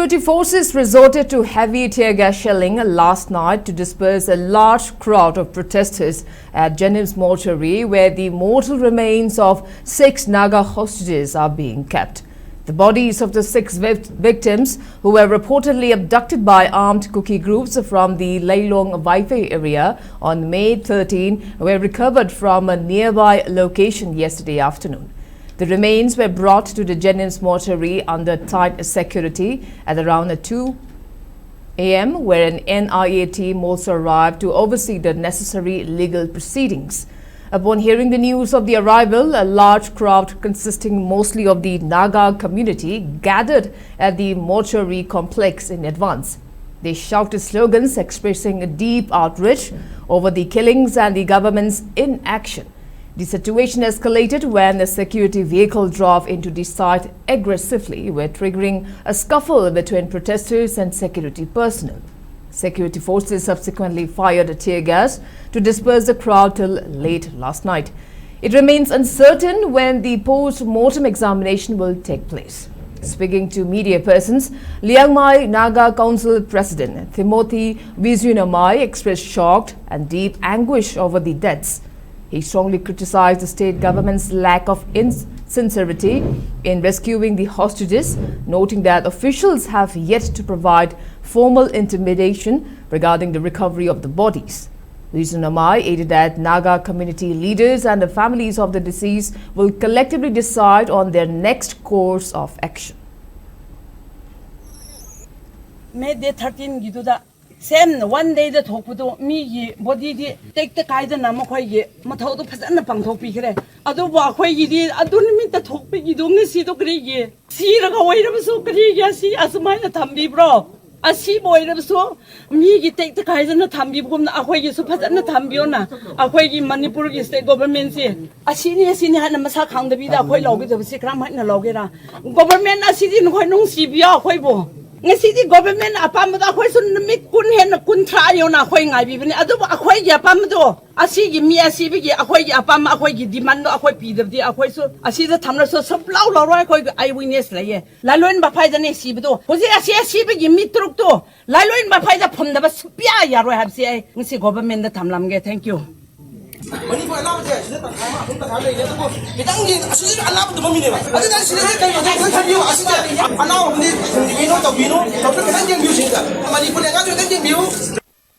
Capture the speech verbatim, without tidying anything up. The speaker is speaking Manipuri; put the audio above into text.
Security forces resorted to heavy tear gas shelling last night to disperse a large crowd of protesters at Jennings Mortuary, where the mortal remains of six Naga hostages are being kept. The bodies of the six vic- victims, who were reportedly abducted by armed Kuki groups from the Leilong Vaiphei area on May thirteen, were recovered from a nearby location yesterday afternoon. The remains were brought to the Jennings mortuary under tight security at around two a m, where an N I A team also arrived to oversee the necessary legal proceedings. Upon hearing the news of the arrival, a large crowd consisting mostly of the Naga community gathered at the mortuary complex in advance. They shouted slogans expressing a deep outrage over the killings and the government's inaction. The situation escalated when a security vehicle drove into the site aggressively, where triggering a scuffle between protesters and security personnel. Security forces subsequently fired tear gas to disperse the crowd till late last night. It remains uncertain when the post-mortem examination will take place. Speaking to media persons, Liangmai Naga Council President Timothy Vizunamai expressed shock and deep anguish over the deaths. He strongly criticized the state government's lack of ins- sincerity in rescuing the hostages, noting that officials have yet to provide formal intimation regarding the recovery of the bodies. Vizunamai added that Naga community leaders and the families of the deceased will collectively decide on their next course of action. May day thirteen ꯒꯤꯗꯨꯗ same one day ꯗ ꯊꯣꯛꯄꯗꯣ ꯃꯤꯒꯤ body ꯗꯤ ꯇꯦꯛꯇ ꯀꯥꯏꯗꯅ ꯃꯈꯣꯏꯒꯤ ꯃꯊꯧꯗꯣ ꯐꯖꯅ ꯄꯥꯡꯊꯣꯛꯄꯤꯈ꯭ꯔꯦ꯫ ꯑꯗꯨꯕꯨ ꯑꯩꯈꯣꯏꯒꯤꯗꯤ ꯑꯗꯨ ꯅꯨꯃꯤꯠꯇ ꯊꯣꯛꯄꯒꯤꯗꯣ ꯉꯁꯤꯗꯣ ꯀꯔꯤꯒꯤ ꯁꯤꯔꯒ ꯑꯣꯏꯔꯕꯁꯨ ꯀꯔꯤꯒꯤ ꯑꯁꯤ ꯑꯁꯨꯃꯥꯏꯅ ꯊꯝꯕꯤꯕ꯭ꯔꯣ? ꯑꯁꯤꯕꯨ ꯑꯣꯏꯔꯕꯁꯨ ꯃꯤꯒꯤ ꯇꯦꯛꯇ ꯀꯥꯏꯗꯅ ꯊꯝꯕꯤꯕꯒꯨꯝꯅ ꯑꯩꯈꯣꯏꯒꯤꯁꯨ ꯐꯖꯅ ꯊꯝꯕꯤꯌꯣꯅ꯫ ꯑꯩꯈꯣꯏꯒꯤ ꯃꯅꯤꯄꯨꯔꯒꯤ state government ꯁꯤ ꯑꯁꯤꯅꯤ ꯑꯁꯤꯅꯤ ꯍꯥꯏꯅ ꯃꯁꯥ ꯈꯪꯗꯕꯤꯗ ꯑꯩꯈꯣꯏ ꯂꯧꯒꯗꯕꯁꯤ ꯀꯔꯝ ꯍꯥꯏꯅ ꯂꯧꯒꯦꯔꯥ? Government ꯑꯁꯤꯗꯤ ꯅꯈꯣꯏ ꯅꯨꯡꯁꯤꯕꯤꯌꯣ ꯑꯩꯈꯣꯏꯕꯨ꯫ ꯉꯁꯤꯗꯤ ꯒꯣꯚꯔꯟꯃꯦꯟꯠ ꯑꯄꯥꯝꯕꯗꯣ ꯑꯩꯈꯣꯏꯁꯨ ꯅꯨꯃꯤꯠ ꯀꯨꯟ ꯍꯦꯟꯅ, ꯀꯨꯟꯊ꯭ꯔꯥ ꯌꯧꯅ ꯑꯩꯈꯣꯏ ꯉꯥꯏꯕꯤꯕꯅꯤ꯫ ꯑꯗꯨꯕꯨ ꯑꯩꯈꯣꯏꯒꯤ ꯑꯄꯥꯝꯕꯗꯣ, ꯑꯁꯤꯒꯤ ꯃꯤ ꯑꯁꯤꯕꯒꯤ ꯑꯩꯈꯣꯏꯒꯤ ꯑꯄꯥꯝꯕ, ꯑꯩꯈꯣꯏꯒꯤ ꯗꯤꯃꯥꯟꯗꯣ ꯑꯩꯈꯣꯏ ꯄꯤꯗꯕꯗꯤ ꯑꯩꯈꯣꯏꯁꯨ ꯑꯁꯤꯗ ꯊꯝꯂꯁꯨ ꯁꯨꯞꯂꯧ ꯂꯧꯔꯣꯏ꯫ ꯑꯩꯈꯣꯏꯒꯤ ꯑꯥꯏ ꯋꯤꯠꯅꯦꯁ ꯂꯩꯌꯦ꯫ ꯂꯥꯂꯣꯏ ꯃꯐꯥꯏꯗꯅꯦ ꯁꯤꯕꯗꯣ꯫ ꯍꯧꯖꯤꯛ ꯑꯁꯤ ꯑꯁꯤꯕꯒꯤ ꯃꯤ ꯇꯔꯨꯛꯇꯣ ꯂꯥꯂꯣꯏ ꯃꯐꯥꯏꯗ ꯐꯝꯗꯕ ꯁꯨꯞꯌꯥ ꯌꯥꯔꯣꯏ ꯍꯥꯏꯕꯁꯤ ꯑꯩ ꯉꯁꯤ ꯒꯣꯚꯔꯟꯃꯦꯟꯠꯗ ꯊꯝꯂꯝꯒꯦ꯫ Thank you꯫ ꯃꯅꯤꯄꯨꯔ ꯑꯅꯥꯕꯁꯦ ꯁꯤꯗ ꯇꯪꯈꯥꯏ ꯑꯃ ꯑꯗꯨꯝ ꯇꯪꯈꯥꯏ ꯑꯃ ꯂꯩꯔꯦ꯫ ꯑꯗꯨꯕꯨ ꯈꯤꯇꯪ ꯌꯦꯡ-, ꯑꯁꯤꯁꯨ ꯑꯅꯥꯕ ꯇꯨꯝꯐꯝ ꯃꯤꯅꯦꯕ꯫ ꯑꯗꯨꯅ ꯁꯤꯗ ꯀꯩꯅꯣ ꯈꯤꯇꯪ ꯈꯟꯕꯤꯌꯨ꯫ ꯑꯁꯤꯁꯦ ꯑꯅꯥꯕ ꯑꯃꯗꯤ ꯊꯤꯟꯕꯤꯅꯨ, ꯇꯧꯕꯤꯅꯨ, ꯗꯣꯛꯇꯔ ꯈꯤꯇꯪ ꯌꯦꯡꯕꯤꯌꯨ ꯁꯤꯗ꯫ ꯃꯅꯤꯄꯨꯔ ꯑꯉꯥꯡꯁꯨ ꯈꯤꯇꯪ ꯌꯦꯡꯕꯤꯌꯨ꯫